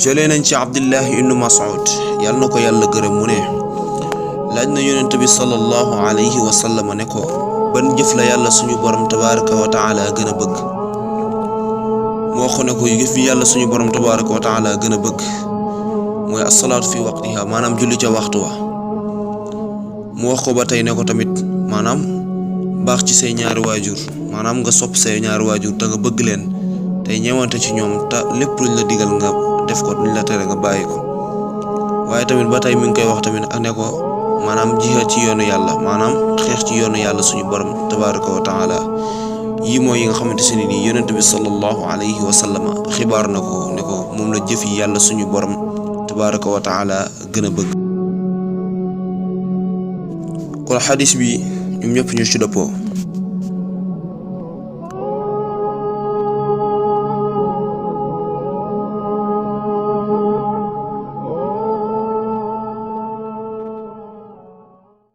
jëlee nañ ci Abdullah ibn Mas'ud yàlla na ko yàlla gërëm mu ne laaj na yonent bi sallallahu alayhi wa sallam ne ko ban jëf la yàlla suñu borom tabaraka wa taala gën a bëgg mu wax ne ko jëf bi yàlla suñu borom tabaraka wa taala gën a bëgg mooy as-salaatu fi waqtiha maanaam julli ca waxtu wa mu wax ko ba tey ne ko tamit maanaam baax ci say ñaari waajur maanaam nga sopp say ñaari waajur te nga bëgg leen tey ñeewante ci ñoom te lépp luñ la digal nga def ko luñ la tere nga bàyyi ko waaye tamit ba tey mi ngi koy wax tamit ak ne ko maanaam jihaad ci yoonu yàlla maanaam xeex ci yoonu yàlla suñu borom tabaraka wa taala yii mooy yi nga xamante ne nii yonent bi sallallahu alayhi wa sallam xibaar na ko ne ko moom la jëf yi yàlla suñu borom tabaraka wa taala gën a bëgg. kon xadis bi ñoom ñëpp ñu ci dëppoo